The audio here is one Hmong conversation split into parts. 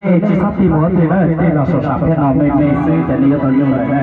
Tsis txhob tig mus ua twg na, tig los saum sam phiaj no me me xwb ces nej yuav tau nyuj lawm na.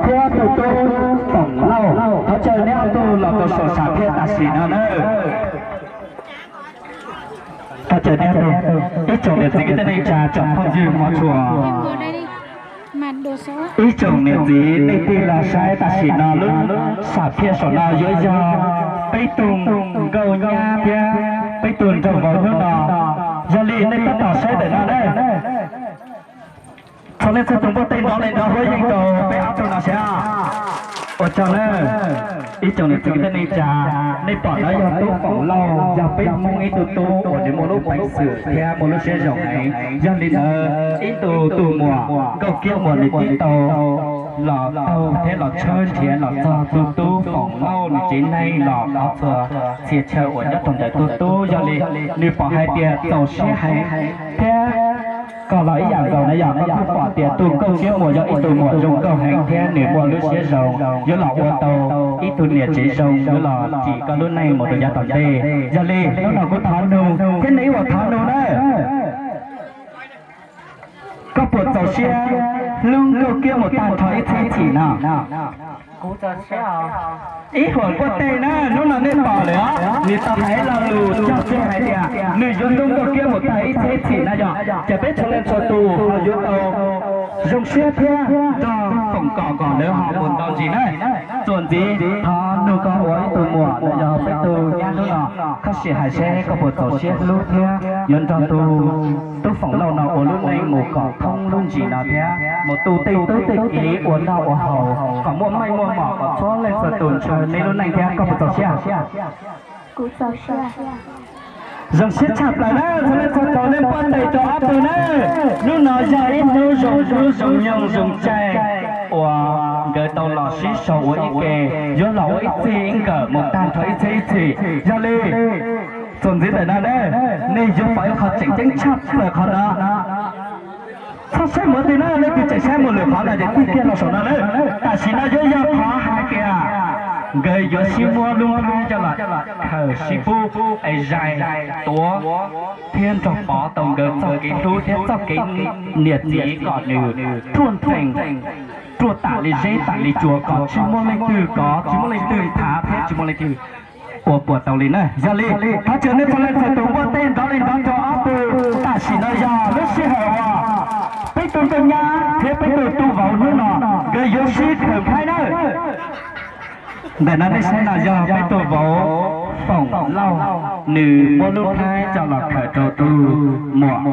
Thiab tus tub Foom Lauj, thov caw neb ob tug los rau saum sam phiaj tam sim no nawb. Thov caw neb ob tug, ib tsoom niam txiv kwv tij neej tsa tsoom phooj ywg hmov tshua, ib tsoom niam txiv nej tig los saib tam sim no lub sam phiaj saum no yuav yog peb tug nkauj nyab thiab peb tug nraug vauv hnub no. Yog li nej tab tom saib ntawm no na. Txhua leej txhua tus npuaj tej nrov li nrov huab yeej rau peb ob tug no saib. Ua tsaug nawb. Ib tsoom niam txiv kwv tij neej tsa, nej pom no yog tub Foom Lauj, yog peb Hmoob ib tug tub uas nws muaj lub peev xwm thiab muaj lub siab zoo heev. Yog li ntawd ib tug tus muam Nkauj Kiab Muas nws twb tau los taug thiab los tshawb nrhiav los txog tus tub Foom Lauj nws tsev neeg los qhov txhia chaw uas nyob rau ntawm tus tub. Yog li nws pom hais tias txaus siab heev thiab kom los ib yam nkaus na yog koj kuj pom tias tus Nkauj Kiab Muas yog ib tug muam zoo nkauj heev thiab nws muaj lub siab zoo yuav los ua tau ib tug niam tsev zoo yuav los ris koj lub neej mus rau yav tom ntej. Yog li hnub no kuv thov nug thiab nej ib uas thov nug na. Koj puas txaus siab hlub Nkauj Kiab Muas tag nrho ib txhiab ib txhis no? Ib huam npuaj teg na, hnub no nej pom lawm os, nws tau hais lo lus cog tseg hais tias nws yuav hlub Nkauj Kiab Muas tag ib txhiab ib txhis na yog. Ces peb txhua leej txhua tus ho yuav tau zoo siab thiab nrog Foom Lauj kom lawv ho mus ntau ntsis na. Txuas ntxiv thov nug koj ua ib tug muam los yog peb tug nyab hnub no, koj sim hais seb koj puas txaus siab hlub thiab yuav nrog tus tub Foom Lauj no ua lub neej mus kom thoob lub ntsis no thiab mus tu tej tub tej kiv ua noj ua haus kom muaj meej muaj mom kom txhua leej txhua tus ntshaw nej lub neej thiab koj puas txaus siab? Zoo siab tshaj plaws na, txhua leej txhua tus nej npuaj teg rau ob tug na. Hnub no yog ib hnub zoo hnub zoo nyoog zoo caij uas nkawd tau los sib sau ua ib ke, yuav los ua ib txij ib nkawm mus tag nrho ib txhiab ib txhis. Yog li Txuas ntxiv ntawm no na, nej yuav pom ib qho tseem ceeb tshaj plaws qhov no. Txhob saib mus ua teb na, leej twg tseem saib mus lwm qhov no ces tig kiag los saum no na. Tam sim no yuav yog qhov hais tias nkawd yuav sib muab lub nplhaib coj los khaws sib pub es zais tuav thiab nrog pov tau nkawd txoj kev hlub thiab txoj kev niam txiv kom nws ruaj nrees, ruaj tam li zeb tam li tsua, kom tsis muaj leej twg kov, tsis muaj leej twg nthav thiab tsis muaj leej twg ua puas tau li na. Yog li, thov caw nej txhua leej txhua tus npuaj tej nrov li nrov rau ob tug. Tam sim no yog lub sij hawm uas peb tug nkauj nyab thiab peb tug tub vauv hnub no nkawd yuav sib khaws nplhaib na. Ntawm no nej saib no yog peb tug vauv Foom Lauj, nws muab lub nplhaib coj los khaws rau tus muam.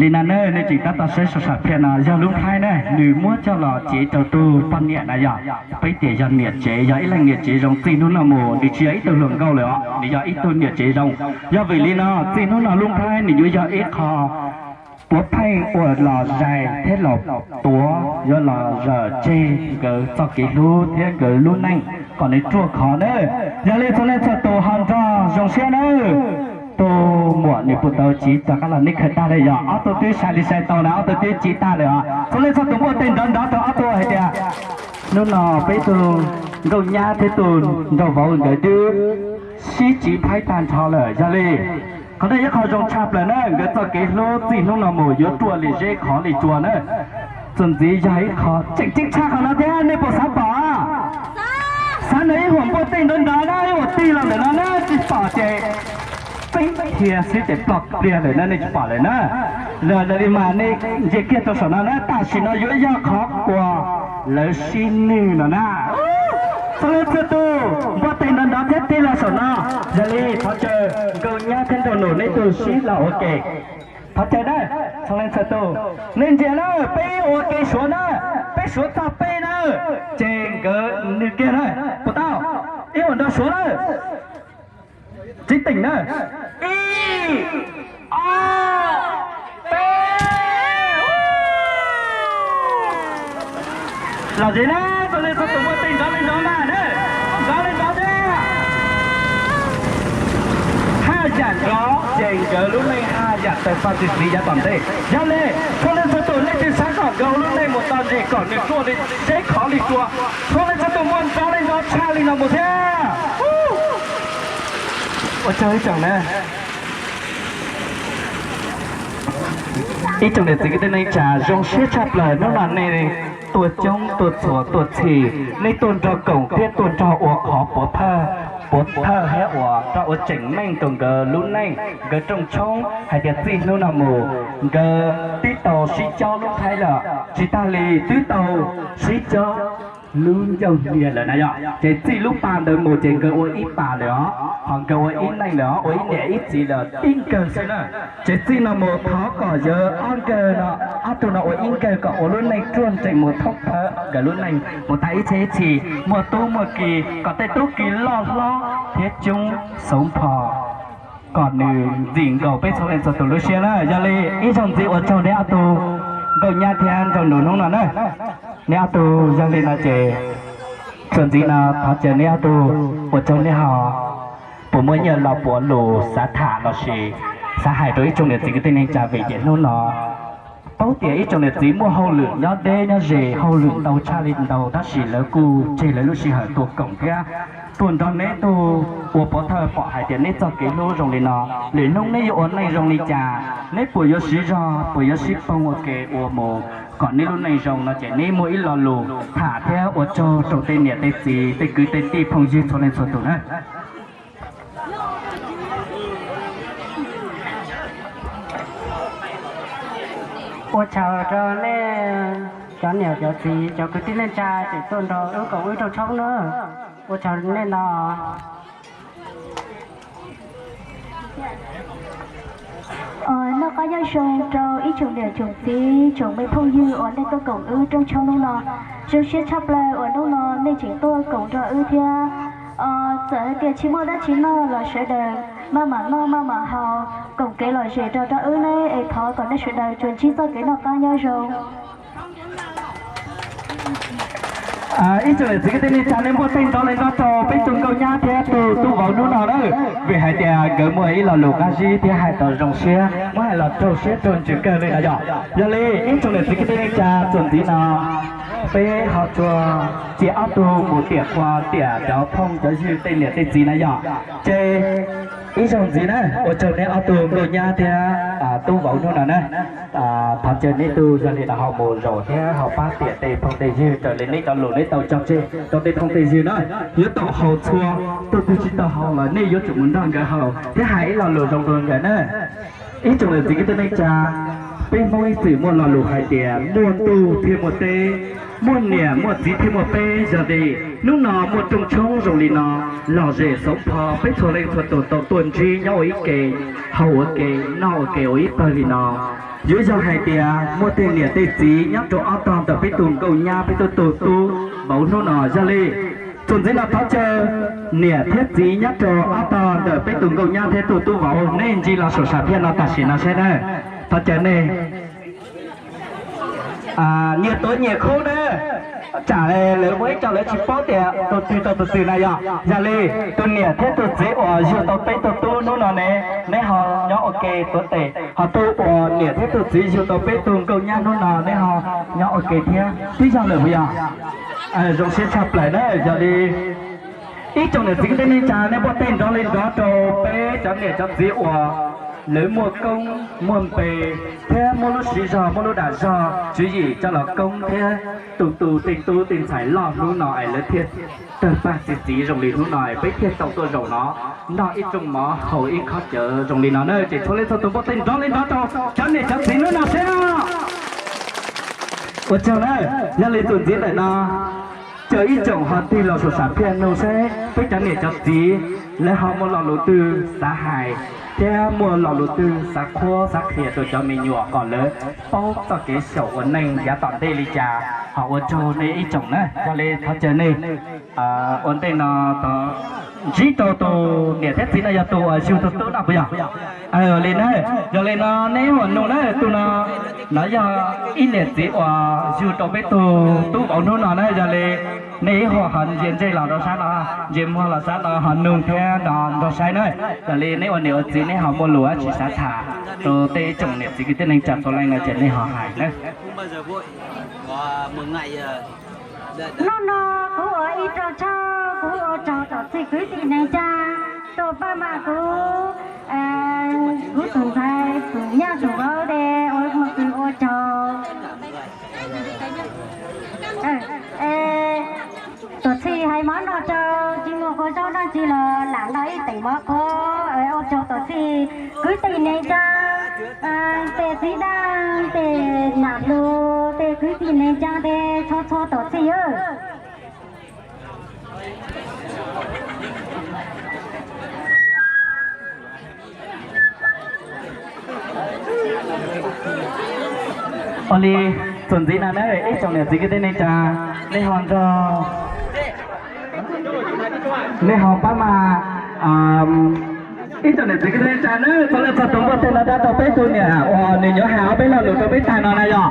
Li no na, nej tseem tab tom saib sov sam phiaj no yog lub nplhaib na, nws muab coj los cev rau tus poj niam na yog. Peb tias yog niam tsev, yog ib leeg niam tsev zoo, txij hnub no mus nws tsis yog ib tug hluas nkauj lawm os, nws yog ib tug niam tsev zoo. Yog vim li no, txij hnub no lub nplhaib nws yuav yog ib qho puav pheej uas los zais thiab los tuav, yuav los zawm tseg nkawd txoj kev hlub thiab nkawd lub neej kom nws ruaj khov na. Yog li txhua leej txhua tus ho nrog zoo siab nawb. Tus muam nws puas tau cev rov qab los, nej khaws tag lawm yog? Ob tug twb sai li sai tau na, ob tug twb cev tag lawm os. Txhua leej txhua tus npuaj tej nrov nrov rau ob tug hais tias hnub no peb tug nkauj nyab thiab tus nraug vauv nkawd twb sib tsiv phaib tag nrho lawm. Yog li qhov no yog qhov zoo tshaj plaws na, nkawd txoj kev hlub txij hnub no mus yuav ruaj li zeb khov li tsua na. Txuas ntxiv yog ib qho tseem ceeb tshaj qhov no thiab, nej puas xav pom? Xav no ib huam npuaj tej nrov nrov na, ib huam tig los ntawm no na, tsis pom ces peb dhia xwb ces ploj pliag lawm na, nej tsis pom lawm na. Yog li mas nej ntsia kiag rau saum no na, tam sim no yuav yog qhov uas lawv sib nwj no na. Txhua leej txhua tus npuaj tej nrov nrov thiab tig los saum no. Yog li thov caw nkauj nyab thiab nraug nus neb tug sib los ua ke. Thov caw na, txhua leej txhua tus, nej ntsia na, peb ua ke suav na, peb suav txog peb na, ces nkawd nwj kiag na, puas tau? Ib huam nrog suav na. Tsis teem na. Ib, ob, peb. Los zem na, txhua leej txhua tus npuaj tej nrov li nrov mas na, nrov li nrov thiab. Haj yam nrov ces nkawd lub neej haj yam tawg paj txi txiv yav tom ntej. Yog li, txhua leej txhua tus leej twg xav kom nkawd lub neej mus txog ntsis kom nws ruaj li zeb khov li tsua, txhua leej txhua tus npuaj nrov li nrov tshaj li no mus thiab. Ua tsaug ib tsoom na. Ib tsoom niam txiv kwv tij neej tsa, zoo siab tshaj plaws hnub no nej tuaj coob tuaj txhua tuaj txhij, nej tuaj nrog koom thiab tuaj nrog ua qhov puav phawj, puav phawj thiab ua rau ua tseem meej rau nkawd lub neej, nkawd rooj tshoob hais tias txij hnub no mus nkawd twb tau sib cob lub nplhaib lawm, tsis tag li twb tau sib cob lub ncauj hniav lawm na yog. Ces txij lub pas ntawd mus ces nkawd ua ib pas lawm os, ho nkawd ua ib neej lawm os, ua ib niam ib txiv lawm tib nkawg xwb na. Ces txij no mus thov kom yawg ob nkawg no, ob tug no ua ib nkawg kom ua lub neej ruaj nrees mus thoob plaws nkawd lub neej mus tas ib txhiab ib txhis, muaj tub muaj ki, kom tej tub ki loj hlob thiab coob xauv npho, kom nws ntxim nkaus peb txhua leej txhua tus lub siab na. Yog li ib zaug ntxiv ua tsaug neb ob tug nkauj nyab thiab nraug nus hnub no na. Neb ob tug yog li no ces txuas ntxiv no thov caw neb ob tug ua tsaug, neb ho puas muaj nyiaj los puav lus xav tham lossis xav hais rau ib tsoom niam txiv kwv tij neej tsa, vim tias hnub no paub tias ib tsoom niam txiv muaj hauj lwm nyob deb nyob ze, hauj lwm ntau tshaj li ntau, tab sis lawv kuj tseg lawv lub sij hawm tuaj koom thiab tuaj nrog neb tug ua pov thawj pom hais tias neb txoj kev hlub zoo li no, lwm hnub neb yuav ua neej zoo li cas, neb puas yuav siv zog puas yuav sib poog ua ke ua mus kom neb lub neej zoo no ces neb muaj ib lo lus tham thiab ua tsaug rau tej niam tej txiv tej kwv tej tij phooj ywg txhua leej txhua tus na. Ua tsaug rau nej cov niam cov txiv cov kwv tij neej tsa tseem tuaj nrog wb koom wb rooj tshoob na. Ua tsaug nej no. Noj qab nyob zoo rau ib tsoom niam tsoom txiv tsoom me phooj ywg uas nej tuaj koom wb rooj tshoob hnub no. Zoo siab tshaj plaws uas hnub no nej tseem tuaj koom nrog wb thiab. Txawm hais tias tsis muaj dab tsi noj los sawv daws maj mam noj maj mam haus koom kev lom zem rau rau wb ne, es thov kom nej sawv daws tsuas ntsib txoj kev noj qab nyob zoo. Ib tsoom niam txiv kwv tij neej tsa, nej npuaj teg nrov li nrov rau peb tug nkauj nyab thiab tus tub vauv hnub no na, vim hais tias nkawd muaj ib lo lus qab zib thiab hais tau zoo siab, muab hais los raug siab raug ntsws kawg li no yog. Yog li ib tsoom niam txiv kwv tij neej tsa, txuas ntxiv no peb ho tsuas cia ob tug mus tiam qhua tiam cov phooj cov ywg tej niam tej txiv na yog. Ces ib zaug ntxiv na, ua tsaug neb ob tug nkauj nyab thiab tub vauv hnub no na. Thov caw neb tug yog li no ho mus zaum thiab ho pab tiam tej phooj tej ywg raws li neb cov lus neb tau tso tseg rau tej phooj tej ywg na. Yuav tau haus txhua, tug twg tsis tau haus los nej yuav tsum mus nrog nkawd haus thiab hais ib lo lus zoo rau nkawd na. Ib tsoom niam txiv kwv tij neej tsa, peb Hmoob ib txwm muaj lo lus hais tias muaj ntuj thiaj muaj teb, muaj niam muaj txiv thiaj muaj peb. Yog li hnub no muaj rooj tshoob zoo li no, lom zem xoov pho, peb txhua leej txhua tus tau tuaj ntsib nyob ua ib ke, haus ua ke, noj ua ke ua ib pawg li no. Yuav yog hais tias muaj tej niam tej txiv nyob rau ob tog ntawm peb tus nkauj nyab peb tug tub vauv hnub no. Yog li txuas ntxiv no thov caw niam thiab txiv nyob rau ob tog ntawm peb tus nkauj nyab thiab tus tub vauv, nej ntsis los saum sam phiaj no tam sim no saib na. Thov caw nej nyias tuav nyias khub na, tsam lawv muaj ib co lawv tsis paub tias tus twg rau tus twg na yog. Yog li tus niam thiab tus txiv uas yug tau peb tug tub hnub no ne, neb ho nyob ua ke tuav tes, ho tus uas niam thiab tus txiv yug tau peb tug nkauj nyab hnub no neb ho nyob ua ke thiab. Twb yog lawm puas yog? Zoo siab tshaj plaws na. Yog li ib tsoom niam txiv kwv tij neej tsa, nej npuaj teg nrov li nrov rau peb cov niam cov txiv uas lawv muaj koob muaj npe thiab muaj lub siv zog muaj lub dag zog tswv yim coj los koob thiab tu tu tej tub tej ntxhais loj hnub no es lawv thiaj tawg paj txi txiv zoo li hnub no es peb thiaj tau tuaj zaum no noj ib rooj mov haus ib khob cawv zoo li no na. Ces txhua leej txhua tus npuaj teg nrov li nrov rau cov niam cov txiv hnub no saib. Ua tsaug na. Yog li txuas ntxiv ntawm no caw ib tsoom ho tig los saum sam phiaj nug saib peb cov niam cov txiv lawv ho muaj lo lus twg xav hais thiab muaj lo lus twg xav qhuab xav qhia rau cov me nyuam kom lawv paub txoj kev xyaum ua neej yav tom ntej li cas. Ho ua tsaug nej ib tsoom na. Yog li thov caw nej ua ntej no thov ntsib rau tus niam thiab txiv no yog tus uas yug tus tub no puas yog? Li na, yog li no neb ua nug na, tus no no yog ib niam txiv uas yug rau peb tug tub vauv hnub no na. Yog li nej ib ho ho ntsia ntsej los rau sab no, ntsia muag los sab no ho nug thiab no nrog saib na. Yog li neb ua niam ua txiv neb ho muaj lus dab tsi xav tham rau tej ib tsoom niam txiv kwv tij neej tsa txhua leej no ces nej ho hais na. Hnub no kuv ua ib rau tshaj, kuv ua tsaug tom txij kwv tij neej tsa, tus paj mas kuv, kuv tus ntxhais tus nyab tus vauv de, ua kws ua tsaug. Tuam txhij hais mov noj tsau, tsis muaj kua zaub dab tsi los lam noj ib teem mov qhuav. Ua tsaug tuam txhij kwv tij neej tsa, tej txiv dab, tej nam lus, tej kwv tij neej tsa, tej txhua txhua tuam txhij. Ua li, txuas ntxiv no na ib tsoom niam txiv kwv tij neej tsa, nej ho nrog, nej ho pab mas, ib tsoom niam txiv kwv tij neej tsa na, txhua leej txhua tus npuaj teg nrov rau peb tug niam uas nws yuav hais ob peb lo lus rau peb tag no na yog.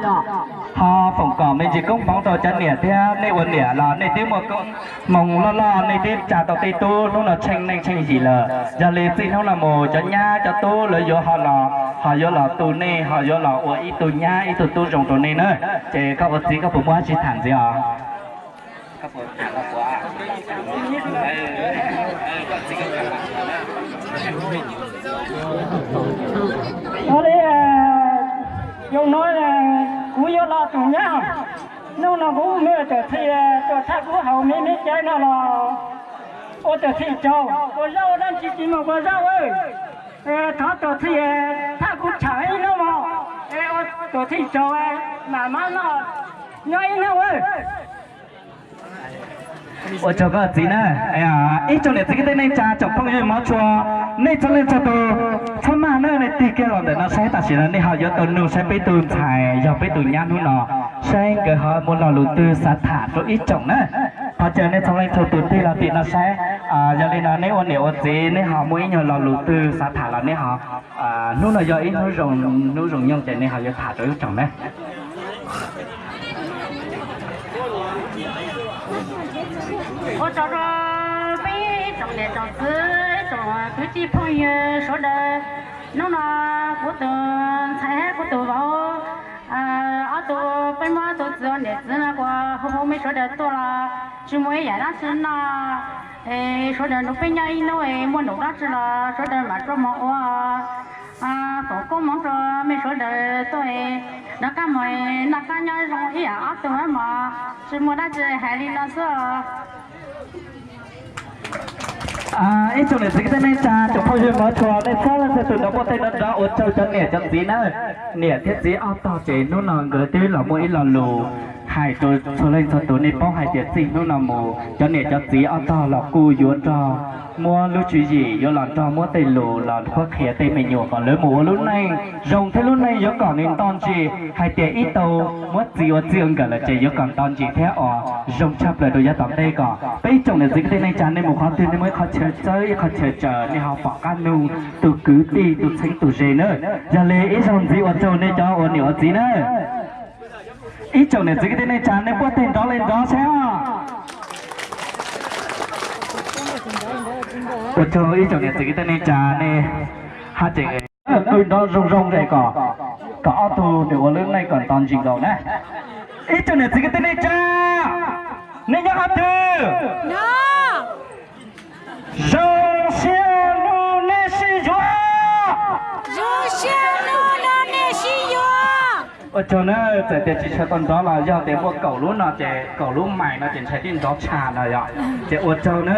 Ho foom kom me ntsis koob hmoov rau cov niam thiab nej ua niam los nej twb muaj koob hmoov loj loj, nej twb tsa tau tej tub hnub no tsheej neej tsheej yim lawm. Yog li txij hnub no mus cov nyab cov tub lawv yuav ho los, ho yuav los tu nej, ho yuav los ua ib tug nyab ib tug tub zoo rau nej na. Ces koj ua txiv koj puas muaj dab tsi tham ntxiv os? Ua li, zoo no kuv yuav los tus nyab. Hnub no kuv me tuam txhij tuaj thaj kuv haus me me cawv no los ua tuam txhij tsaug, kua zaub dab tsi tsis muaj kua zaub. Thov tuam txhij thaj kuv tshaam ib hnub mog, ua tuam txhij tsaug, mam mab noj nyob ib hnub. Ua tsaug koj txiv na. Ib tsoom niam txiv kwv tij neej tsa tsoom phooj ywg mov tshua, nej txhua leej txhua tus txhob maj na, nej tig kiag los ntawm no saib, tam sim no nej ho yuav tau nug saib peb tug ntxhais yog peb tus nyab hnub no, saib nkawd ho muaj lo lus twg xav tham rau ib tsoom na. Thov caw nej txhua leej txhua tus tig los tim no saib. Yog li no neb ua niam ua txiv neb ho muaj ib nyuag lo lus twg xav tham los neb ho, hnub no yog ib hnub zoo, hnub zoo nyoog ces nej ho yuav tham rau ib tsoom na. Ua tsaug rau peb ib tsoom niam tsoom txiv, ib tsoom kwv tij phooj ywg sawv daws. Hnub no kuv tus ntxhais hab kuv tus vauv, ob tug peb muab tus txiv ua niam txiv no kuas hu hu mej sawv daws tuaj los tsis muaj ib yam dab tsi noj. Es sawv daws nrog peb nyob ib hnub es muaj num dab tsi los sawv daws mam rua mov ua. Foom koob moov rua mej sawv daws tuaj es rov qab mus noj qab nyob zoo ib yam ob tug mog, tsis muaj dab tsi hais li no xwb. Ib tsoom niam txiv kwv tij neej tsa, tsoom phooj ywg mov tshua, nej txhua leej txhua tus nrog pab tej nrov nrov ua tsaug cov niam cov txiv nawb. Niam thiab txiv ob tog ces hnub no nkawd twb los muaj ib lo lus hais rau txhua leej txhua tus, nej paub hais tias txij hnub no mus cov niam cov txiv ob tog los kuj yuav nrog muab lub tswv yim yuav los nrog muab tej lus los qhuab qhia tej me nyuam kom lawv mus ua lub neej zoo thiab lub neej yuav kom nws nto ntsis, hais tias ib tau muab txiv ua txij ua nkawm lawm ces yuav kom nto ntsis thiab ua zoo tshaj plaws rau yav tom ntej kom peb ib tsoom niam txiv kwv tij neej tsa nej mus qhov twg nej muaj ib qho chaw txawb ib qho chaw tsaws nej ho pom qab nug tus kwv tij tus txheeb tus ze nawb. Yog li ib zaug ntxiv ua tsaug nej cov ua niam ua txiv nawb. Ib tsoom niam txiv kwv tij neej tsa nej puab teg nrov li nrov saib os. Ua tsaug ib tsoom niam txiv kwv tij neej tsa nej hab tseem qw nrov zoo zoo kom, kom ob tug nws ua lub neej kom nto ntsis nkaus na. Ib tsoom niam txiv kwv tij neej tsa, nej nyob qhov twg? Zoo siab hlub nej sib yuav. Ua tsaug na, txawm tias tsis tshua tau nrov los yog tias muaj kaum lub no ces kaum lub mais no ces ntshai tib nrov tshaj no yom. Ces ua tsaug na.